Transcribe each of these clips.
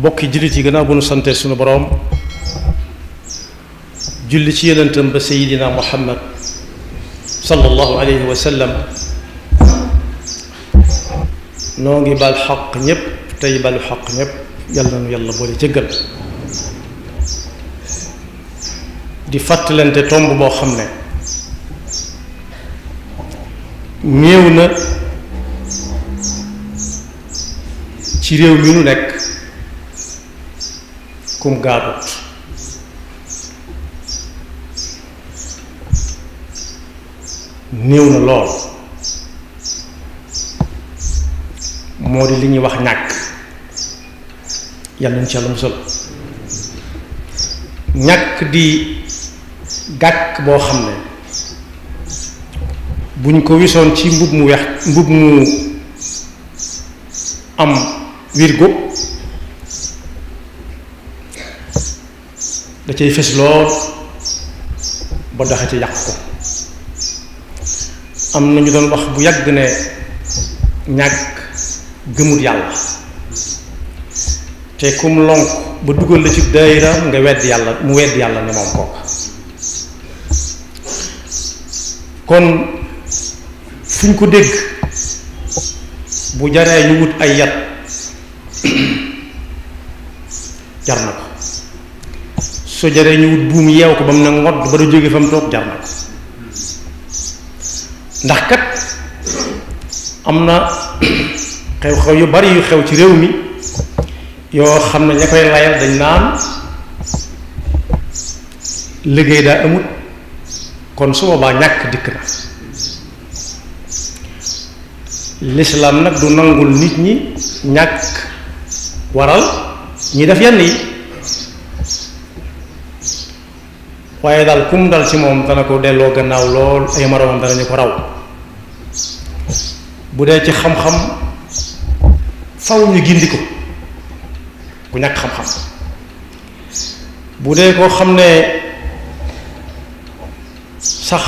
bokki jullit yi gannaaw bu nu sante sunu boroom julli ci yonentam ba sayidina muhammad sallallahu alayhi wa sallam noo ngi bal xaq ñépp tey balu xaq ñépp yàlla nu yàlla boole jëggal di fàttalante tomb boo xam ne néew na ci réew mi nu nekk kum gaabut néew na lool moo di li ñuy wax ñàkk yàlla ñu ci yàlla musal ñàkk di gàkk boo xam ne buñ ko wisoon ci mbub mu weex mbub mu am wirgo da cay fes lool ba doxe ci yàq ko am na ñu doon wax bu yàgg ne ñàkk gëmut yàlla te kum lonk ba dugal la ci daayira nga wedd yàlla mu wedd yàlla ne moom kooka kon fu ñu ko dégg bu jaree ñu wut ay yat jar na ko su jaree ñu wut buum yeew ko ba mu ne ngodd ba du jóge fa mu toog jar na ko ndax kat am na xew-xew yu bari yu xew ci réew mi yoo xam ne ña koy layal dañ naan liggéey daa amut kon su boobaa ñàkk dikk na lislaam nag du nangul nit ñi ñàkk waral ñi def yenn yi waaye daal kum dal ci moom dana ko delloo gannaaw lool ay moroomam danañu ko raw bu dee ci xam-xam faw ñu gindi ko ku ñàkk xam-xam bu dee koo xam ne sax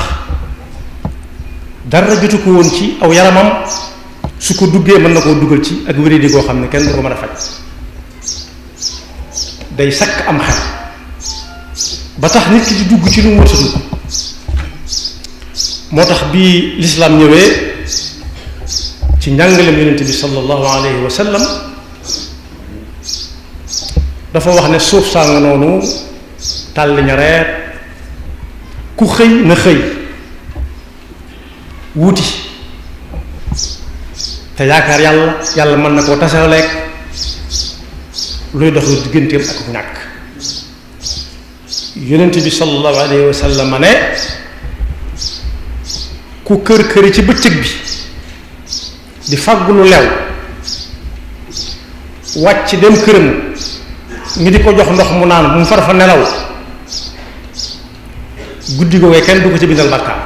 dara jotu ko woon ci aw yaramam su ko duggee mën na koo dugal ci ak wéradi koo xam ne kenn du ko mën a faj day sakk am xel ba tax nit ki di dugg ci lu mu war sa dugg moo tax bi lislaam ñëwee ci njàngaleem yonent bi sallallahu alayhi wa sallam dafa wax ne suuf saa nga noonu tàlli ñareet ku xëy na xëy wuti te yaakaar yàlla yàlla mën na koo tasaleek luy dox digganteem ak ñàkk yonent bi sallallahu alayhi wa sallam ne ku kër këri ci bëccëg bi di fàggu lu lew wàcc dem këram ñu di ko jox ndox mu naan mu far fa nelaw guddi googee kenn du ko ci bindal bàkkaar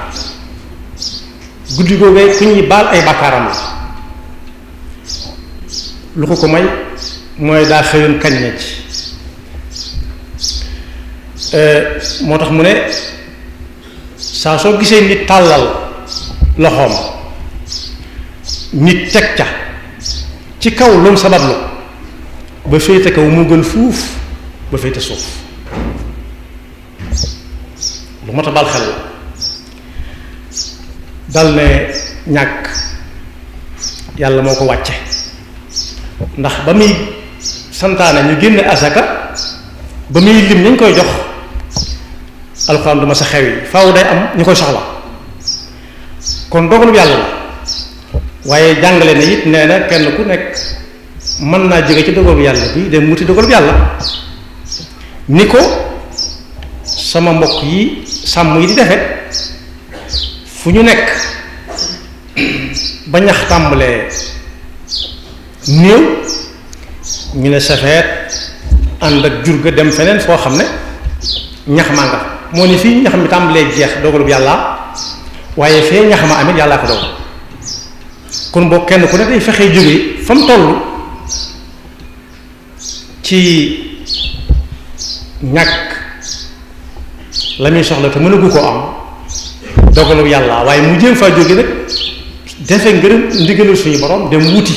guddi googee ku ñuy baal ay bàkkaaram la lu ko may mooy daa xëyoon kañ na ci moo tax mu ne saa soo gisee nit tàllal loxoom nit teg ca ci kaw lu mu sabablu ba féete kaw mu gën fuuf ba féete suuf lu mat a bal xel la dal ne ñàkk yàlla moo ko wàcce ndax ba muy santaane ñu génne asaka ba muy lim ñu koy jox alxuraan du ma sa xew yi faaw day am ñu koy soxla kon dogalub yàlla la waaye jàngale na it nee na kenn ku nekk mën naa jóge ci dogalub yàlla bi dem wuti dogalub yàlla ni ko sama mbokk yi sàmm yi di defe fu ñu nekk ba ñax tàmbalee néew ñu ne safeet ànd ak jur ga dem feneen foo xam ne ñax maa nga moo ni fii ñax mi tàmbalee jeex dogalub yàlla waaye fee ñax ma amit yàllaa ko dogal kon boo kenn ku ne day fexee jóge fa mu toll ci ñàkk la muy soxla te mënagu koo am dogalub yàlla waaye mu jéem faa jóge nag defe ngërëm ndigalul suñu borom dem wuti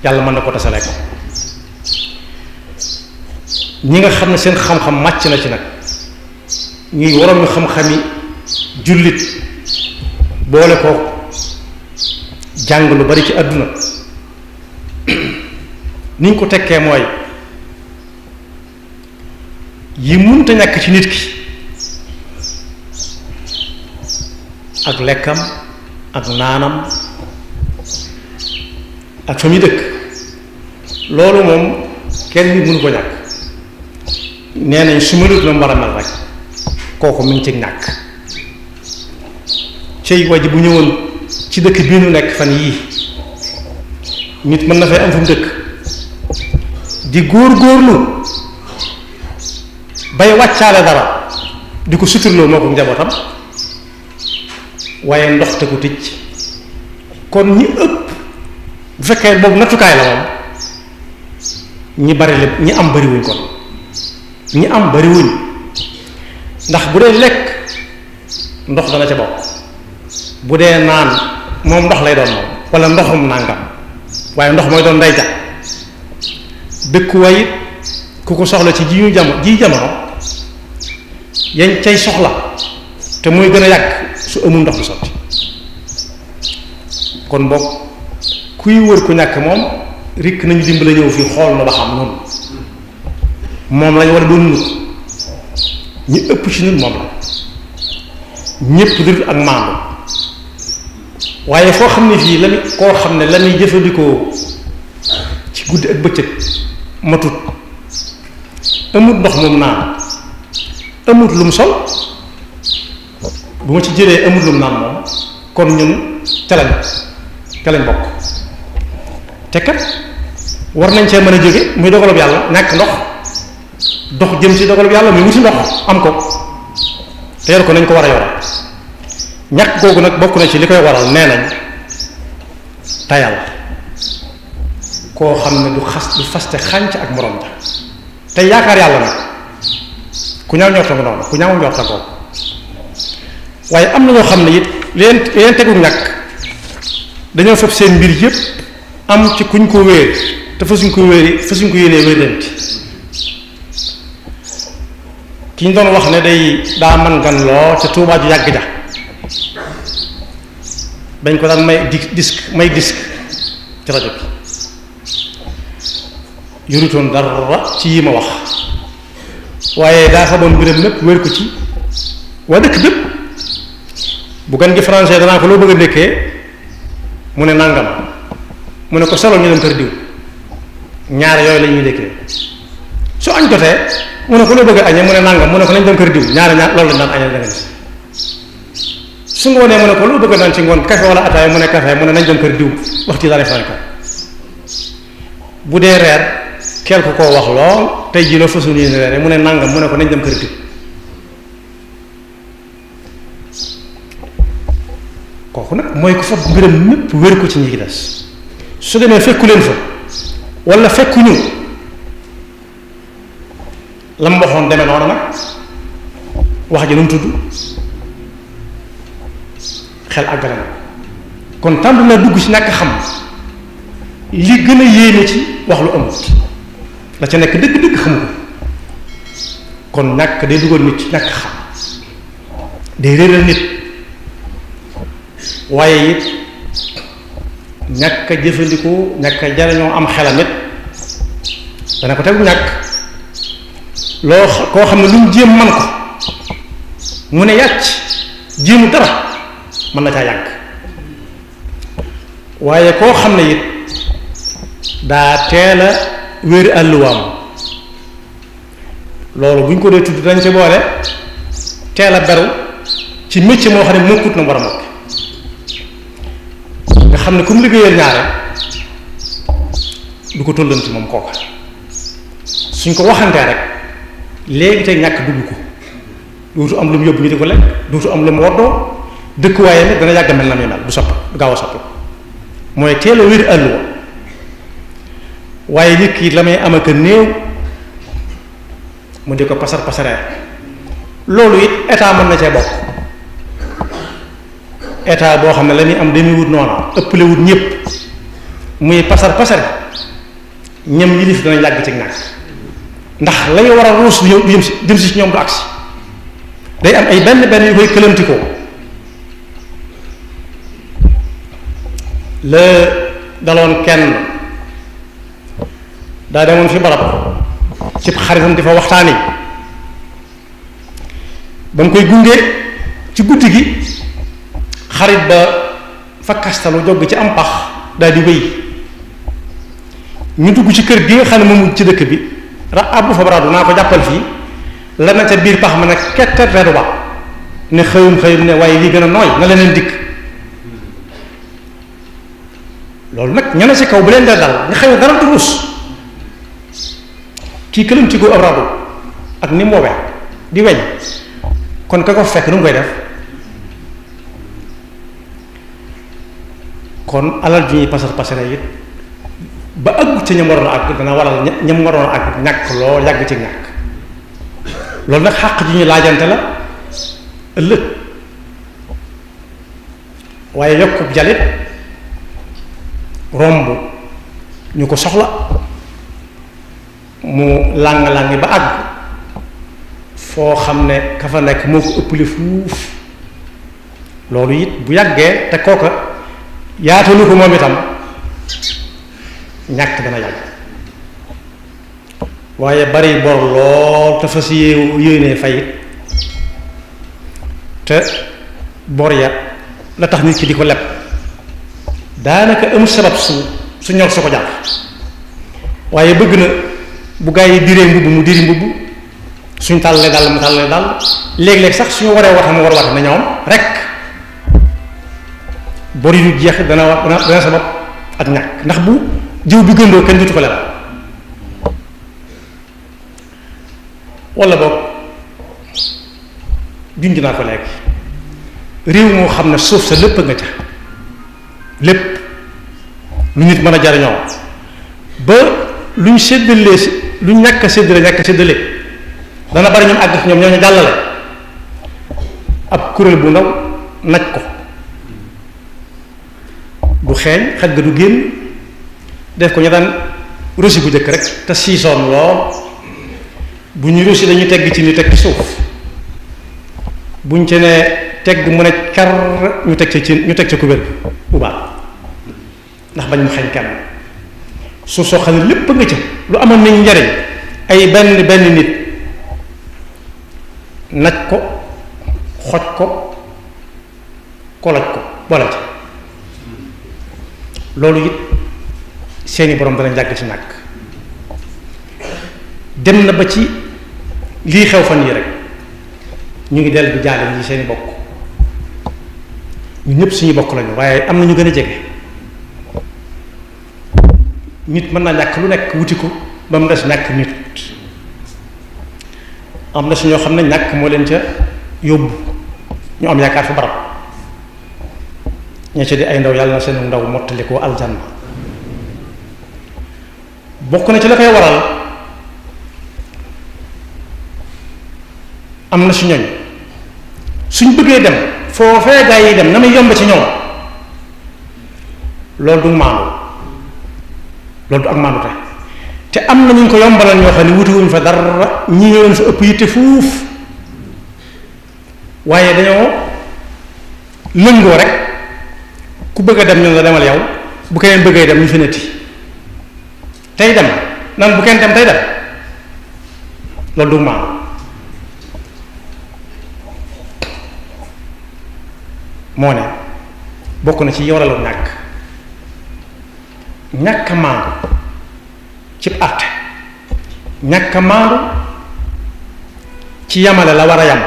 yàlla mën na ko tasale ko ñi nga xam ne seen xam-xam màcc na ci nag ñuy waroon ñu xam-xami jullit boole ko jàng lu bari ci àdduna ni ñu ko tekkee mooy yi munta ñàkk ci nit ki ak lekkam ak naanam ak fa muy dëkk loolu moom kenn nit mënu ko ñàkk nee nañ su ma lut la mu war a mel rek kooku mi ngi ci ñàkk cey waji bu ñëwoon ci dëkk bii nu nekk fan yii nit mën na fay am fu mu dëkk di góor-góorlu bay wàccaale dara di ko suturloo moo ko njabootam waaye ndox te ko tëj kon ñi ëpp bu fekkee boobu nattukaay la moom ñi bari lépp ñi am bariwuñ kon ñi am bariwuñ ndax bu dee lekk ndox dana ca bokk bu dee naan moom ndox lay doon moom wala ndoxum nàngam waaye ndox mooy doon ndey ja dëkkuwaay it ku ko soxla ci ji jamono yañ cay soxla te muy gën a yàgg su amul ndox du sotti kon bokk kuy wër ku ñàkk moom rikk nañu dimbale ñëw fii xool na ba xam noonu moom lañ war a doon nut ñu ëpp ci nit moom la ñépp dul ak maandu waaye foo xam ne fii la muy koo xam ne la muy jëfandikoo ci guddi ak bëccëg matut amut ndox moom naan amut lum sol bu ma ci jëlee amut lum naan moom kon ñun ca lañ bokk te kat war nañ cee mën a jóge muy dogalub yàlla ñàkk ndox dox jëm ci dogalub yàlla muy wuti ndox am ko te yor ko nañ ko war a yore ñàkk googu nag bokk na ci li koy waral nee nañ tayal koo xam ne du faste xànc ak morom ja te yaakaar yàlla nag ku ñaaw njorta nga noonu ku ñaaw njorta ko waaye am na ñoo xam ne it leen tegu ñàkk dañoo fab seen mbir yépp am ci kuñ ko wéer te fasuñ ko yéenee wéerante ki ñu doon wax ne daa man gan loo ca Tuubaa ju yàgg ja dañ ko daan may disque ci rajo bi yorutoon dara ci yi ma wax waaye daa xamoon mbiram lépp wér ko ci waa dëkk bépp bu gan gi français danaa ko loo bëgg a ndékkee mu ne nàngam mu ne ko solo ñu dem kër diw ñaar yooyu la ñuy ndékkee su añ jotee mu ne ko loo bëgg a añee mu ne nàngam mu ne ko nañ dem kër diw ñaar loolu lañ daan añee da nga su ngoonee mu ne ko loo bëgg naan ci ngoon café wala ataaya mu ne café mu ne nañ dem kër diw waxtu daal di ko bu dee reer keel ko koo wax lool tey jii loo fasul yéene reere mu ne nàngam mu ne ko nañ dem kër diw kooku nag mooy ko fa mbiram mépp wér ko ci ñi ci des su demee fekku leen fa wala fekkuñu la mu waxoon demee noonu nag wax ji nu mu tudd xel àggale na kon tàmbali na dugg ci ñàkk xam li gën a yéeme ci wax lu amut la ca nekk dëgg-dëgg xamu ko kon ñàkk day dugal nit ci ñàkk xam day réeral nit waaye it ñàkk a jëfandikoo ñàkk a jariñoo am xelam it dana ko tegu ñàkk loo koo xam ne lu mu jéem man ko mu ne yàcc jéemu dara mën na caa yàgg waaye koo xam ne it daa teel a wéeri àlluwaam loolu bu ñu ko dee tudd dañ ci boole teel a beru ci métier moo xam ne mokkut na war a mokk nga xam ne ku mu liggéeyal ñaare du ko tollanti moom kooka suñ ko waxantee rek léegi tey ñàkk dugg ko dootu am lu mu yóbbu ñu di ko lekk dootu am lu mu woddoo dëkkuwaaye nag dana yàgg mel na muy mel du sopp du gaaw a sopp mooy teel a wéri àlluwa waaye nit ki la may am ak néew mu di ko pasar pasaree loolu it état mën na cee bokk état boo xam ne la muy am damuy wut noona ëppale wut ñëpp muy pasar pasare ñam yilif dana yàgg ci ñàkk ndax lay war a ruus du jëm si ñoom du agsi day am ay benn yu koy këlantikoo la daloon kenn daa demoon fi barab ci xaritam di fa waxtaani ba mu koy gunge ci guddi gi xarit ba fa kastalu jog ci am pax daal di wéy ñu dugg ci kër gi nga xam ne moom ci dëkk bi abbu fa baradu naa ko jàppal fii la na ca biir pax ma nag kettat reedu ba ne xëyum ne waaye lii gën a nooy na leneen dikk loolu nag ña ne ci kaw bu leen dee dal nga xëy dara du ruus kii këlam ci ko ab radu ak ni mu woowee di weñ kon ka ko fekk nu mu koy def kon alal ji ñuy pasare it ba àggu ci ñam waroon a àgg dana waral ñam waroon a àgg ñàkk loo yàgg ci ñàkk loolu nag xàq ji ñu laajante la ëllëg waaye yokkub jalit romb ñu ko soxla mu làng-làng ba àgg foo xam ne ka fa nekk moo ko ëppale fuuf loolu it bu yàggee te kooka yaatalu ko moom itam ñàkk dana yàgg waaye bari bor lool te fas yéenee fayit te bor ya la tax nit ki di ko leb daanaka amul sabab su ñor su ko jàll waaye bëgg na bu gaa yi diree mbubb mu diri mbubb suñ tàllee dal mu tàllee dal léeg-léeg sax suñu waree wata mu war a wata na ñoom rek bor yu jeex dana sabab ak ñàkk ndax bu jiw bi gëndoo kenn dutu ko lebal wala boog junj naa ko léegi réew moo xam ne suuf sa lépp nga ca lépp lu nit mën a jariñoo ba luñ séddalee si luñ ñàkk a séddale dana bari ñoom àgg ñoom ñoo ñu jàllale ab kuréel bu ndaw naj ko du xeeñ xaj ga du génn def ko ñu daan rosi bu jëkk rek te siisoon lool bu ñu rosi dañuy tegg ci ni teg ci suuf buñ ci ne tegg mu ne car ñu teg ca kubéer bu baax ndax bañ mu xañ kenn suuf soo xam ne lépp nga ca lu amoon nañ njariñ ay benn nit naj ko xoj ko koloj ko boole ca loolu it seeni borom dana jàgg ci ñàkk dem na ba ci lii xew fan yi rek ñu ngi dellu bi jaale ñi seeni bokk ñu ñëpp suñu bokk lañu waaye am na ñu gën a jege nit mën naa ñàkk lu nekk wuti ko ba mu des ñàkk nit am na su ñoo xam ne ñàkk moo leen ca yóbbu ñu am yaakaar fa barab ña ca di ay ndaw yàlla na seen ndaw mottali ko aljanna bokk na ci la koy waral am na su ñooñ suñ bëggee dem foofee gaa yi dem na muy yomb ci ñoom loolu du maandu loolu du ak maandu te am na ñu ko yombalal ñoo xam ne wutiwuñ fa dara ñi ñoo leen fa ëpp yitte fuuf waaye dañoo lëngoo rek ku bëgg a dem ñu la demal yow bu keneen bëggee dem ñu fi netti tey dem nan bu kenn dem tey dem loolu du maandu moo ne bokk na ci yoralalu ñàkk a maandu ci àtte ñàkk a maandu ci yamale la war a yam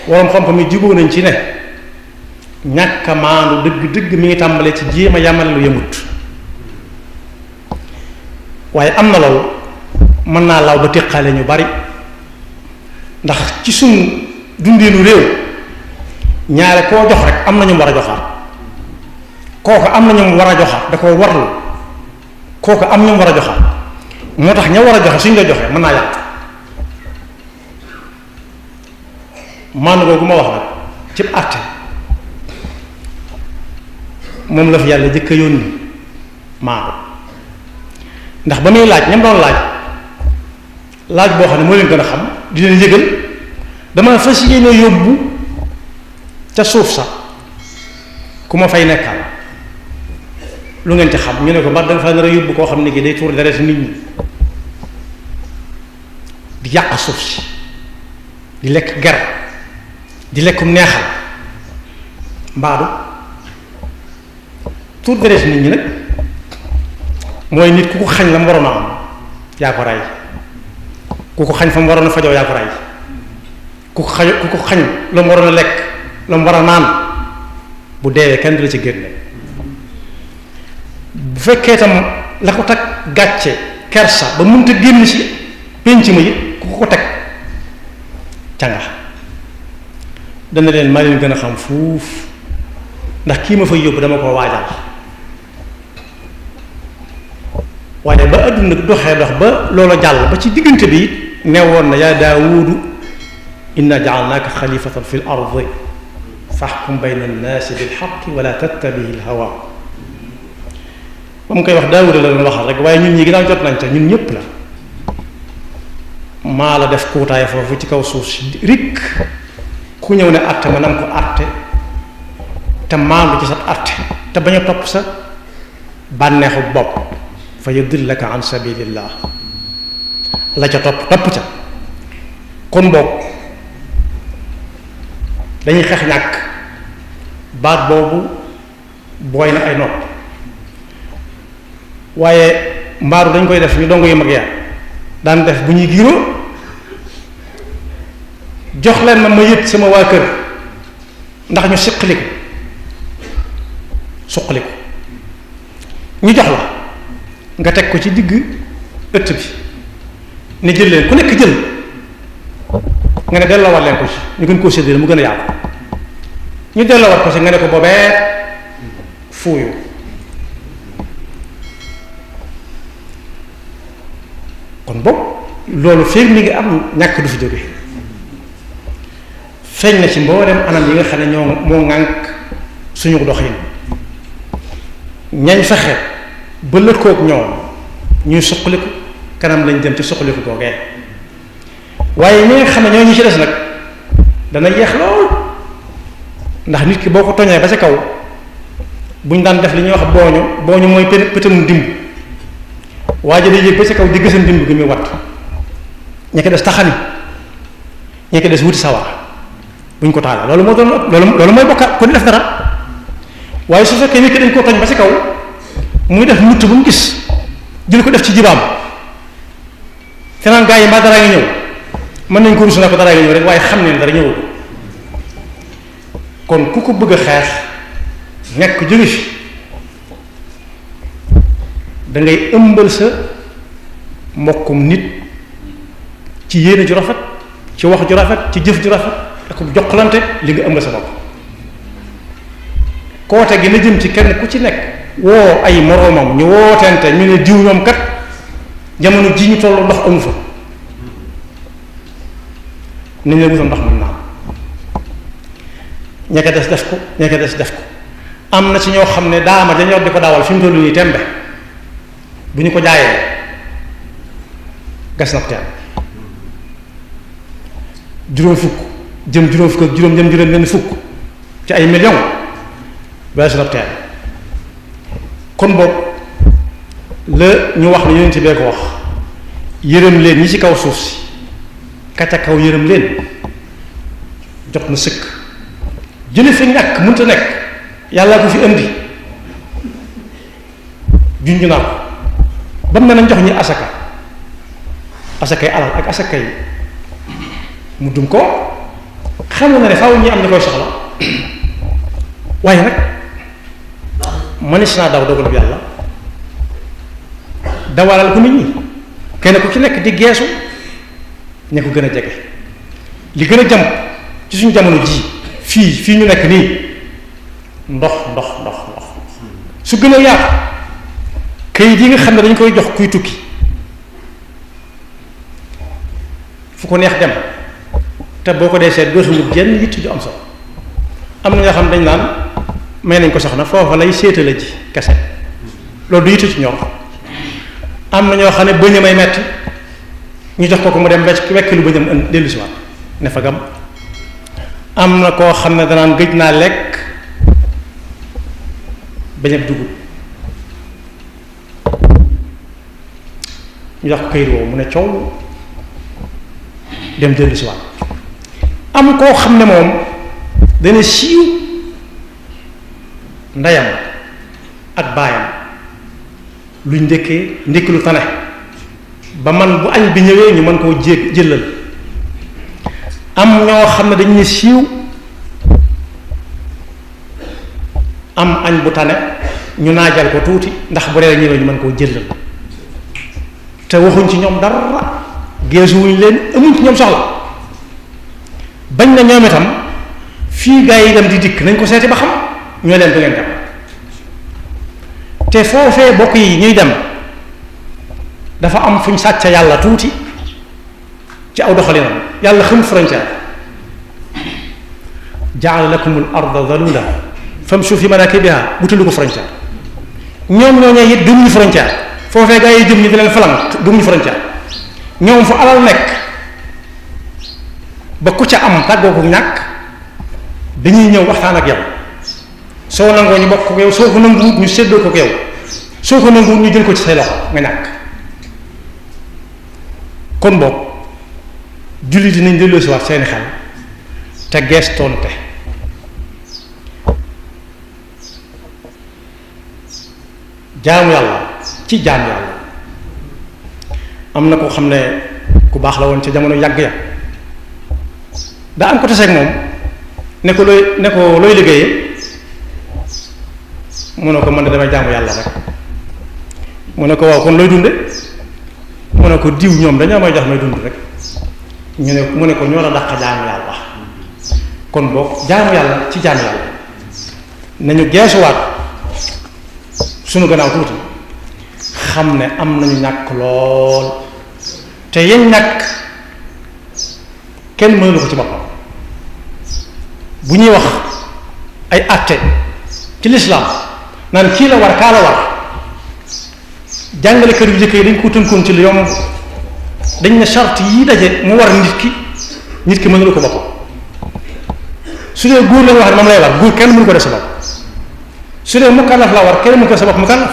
waroom xam-xam yi jubóo nañ ci ne ñàkk a maandu dëgg mi ngi tàmbalee ci jéem a yamale lu yëmut waaye am na loolu mën naa law ba téqaale ñu bari ndax ci suñ dundeenu réew ñaare koo jox rek am na ñu war a joxaat kooku am na ñu war a joxaat da ko warlu kooku am ñu war a joxaat moo tax ña war a joxe suñ la joxee mën naa yàq maanu googu ma wax nag ci àtte moom la fi yàlla jëkk a yónni maanu ndax ba muy laaj ñam doon laaj laaj boo xam ne moo leen gën a xam di leen yëgal dama fas yéene yóbbu ca suuf sax ku ma fay nekkal lu ngeen ci xam ñu ne ko mbar da nga fa nar a yóbbu koo xam ne gi day tuur deret nit ñi di yàq suuf si di lekk ger di lekkum neexal mbaadu tuur deret nit ñi nag mooy nit ku ko xañ la mu waroon a am yaa ko rey ku ko xañ fa mu waroon a fajoo yaa ko rey ku ko xañ la mu waroon a lekk la mu war a naan bu deewee kenn du la ci génne bu fekkee tam la ko tag gàcce kersa ba mënta génn ci pénc ma yi ku ko teg canga dana leen maa leen gën a xam fuuf ndax kii ma fay yóbbu dama ko waajal waaye ba àdduna doxee dox ba loola jàll ba ci diggante bi newoon na yaa daawudu inna jaalnaaka xalifatan fi l ardi faxkum bayna annaasi bilxaqi wala tattabihi lhawa ba mu koy wax daawuda la doon waxal rek waaye ñun ñi ginnaaw jot nañ ca ñun ñëpp la maa la def kuutaay foofu ci kaw suuf si rik ku ñëw ne atte ma nam ko atte te maandu ci sa atte te bañ a topp sa bànneexu bopp fa yudillaka an sabilillah la ca topp ca kon boog dañuy xeex ñàkk baat boobu booy na ay nopp waaye mbaaru dañ koy def ñu dongo yu mag yaa daan def bu ñuy giiroo jox leen ma yët sama waa kër ndax ñu suqali ko ñu jox la nga teg ko ci digg ëtt bi ne jël leen ku nekk jël nga ne delloowaat leen ko ci ñu gën koo séddale mu gën a yaatu ñu delloowaat ko ci nga ne ko boobee fuuyu kon boog loolu feeg mi ngi am ñàkk du fi jóge feeñ na ci mboolem anam yi nga xam ne ñoo moo ŋànk suñu doxin ñañ fexe ba lëkkoog ñoom ñuy suqaliku kanam lañ dem ci suqaliku googee waaye ñi nga xam ne ñoo ñu ci des nag dana yeex lool ndax nit ki boo ko toñee ba ca kaw buñ daan def li ñuy wax booñu mooy pëtam dimb waa ji day yéeg ba ca kaw di gësam dimb gi muy watt ña ko des taxani ña ko des wuti sawar buñ ko taalee loolu moo doon loolu mooy bokkaat ko di def dara waaye su fekkee nit ki dañ koo toñ ba ca kaw muy def mutt bu mu gis jël ko def ci jibaam te naan gaa yi mbaa dara ngi ñëw mën nañ ko rusu na ko dara ngi ñëw rek waaye xam ne dara ñëwul kon ku ko bëgg a xeex nekk jóge fi da ngay ëmbal sa mbokkum nit ci yéene ju rafet ci wax ju rafet ci jëf ju rafet ak joxlante li nga ëmbal sa bopp koote gi na jëm ci kenn ku ci nekk woo ay moroomam ñu wootente ñu ne diw ñoom kat jamono ji ñu tollu ndox amu fa nañ la wutal ndox mën naa ña ko des def ko ña ko des def ko am na ci ñoo xam ne daama dañoo di ko daawal fi mu tollu nii tembe bu ñu ko jaayee gas na teen juróom fukk jëm juróom fukk ak juróom jëm juróom benn fukk ci ay million weesu na teen kon boobu la ñu wax ne yonent bee ko wax yërëm leen ñi ci kaw suuf si ka ca kaw yërëm leen jot na sëkk jële fi ñàkk mënta nekk yàllaa ko fi indi junj naa ko ba mu ne nañ jox ñi asakay alal ak asakay mu dum ko xamoon na ne faaw ñi am ñu koy soxla waaye nag manis naa daw dogalub yàlla dawalal ko nit ñi kenn ku ci nekk di geesu ña ko gën a jege li gën a jàmp ci suñu jamono ji fii ñu nekk nii ndox su gën a yaatu kayit yi nga xam ne dañ koy jox kuy tukki fu ko neex dem te boo ko dee seet dootuñu jenn yitt ju am solo am na ñoo xam ne dañ naan may nañ ko soxna foofa lay séetale ji kese loolu du yitt ci ñoom am na ñoo xam ne bëñ may metti ñu jox ko mu dem wekk lu bañam dellu si waat ne fa gam. am na koo xam ne danaan gëj naa lekk bañab dugub ñu jox ko këyit woowu mu ne coow dem dellu si waat. am koo xam ne moom dana siiw ndeyam ak baayam luñ ndékki lu tane ba man bu añ bi ñëwee ñu mën koo jëlal. am ñoo xam ne dañuy siiw am añ bu tane ñu naajal ko tuuti ndax bu reer ñëwee ñu mën koo jëlal te waxuñ ci ñoom dara geesuwuñ leen amuñ ci ñoom soxla bañ na ñoom itam fii gaa yi dem di dikk nañ ko seeti ba xam ñoo leen du ngeen dem te foofee bokk yi ñuy dem dafa am fuñ sàcc yàlla tuuti ci aw doxalinam. yàlla xamul frontière jaala lakumul arda dalula famshu fi manakibiha wutalu ko frontière ñoom ñooñee it gëmuñu frontière foofee gaa yi jëm ñi di leen falang gëmuñu frontière ñoom fu alal nekk ba ku ca am tàggoo ko ñàkk dañuy ñëw waxtaan ak yow soo nangoo ñu bokk ko yow soo ko nanguwut ñu séddoo ko yow soo ko nanguwut ñu jël ko ci say loxo nga ñàkk. kon boog jullit dinañ delloo si waat seeni xel te geestoonte jaamu yàlla ci jaam yàlla. am na koo xam ne ku baax la woon ca jamono yàgg ya daa am ko taseeg moom ne ko looy liggéeyee mu ne ko man de damay jaamu yàlla rek mu ne ko waaw kon looy dunde mu ne ko diw ñoom dañoo may jox may dund rek mu ne ko ñoo la dàq jaamu yàlla. kon boog jaamu yàlla ci jaamu yàlla nañu geesuwaat sunu gannaaw tuuti xam ne am nañu ñàkk lool te yéen ñàkk kenn mënulu ko ci boppam. bu ñuy wax ay àtte ci lislaam naan kii la war kaa la war jàngale kër yu jëkk yi dañ ko tënkoon ci lu yomb dañ ne charte yi daje mu war nit ki mënulu ko boppam. su dee góor lañu wax ne moom lay war góor kenn mënu ko def sa bopp. su dee mukallaf la war kenn mënu ko def sa bopp mukallaf.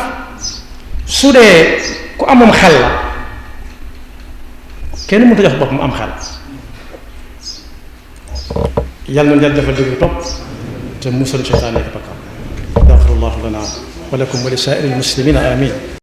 su dee ku amum xel la kenn mënut a jox bopp mu am xel. yàlla na defal dëgg topp te musal seytaane ak bakkaar. yaxfirullahu lana wa lakum wa li saa'iril muslimina amin.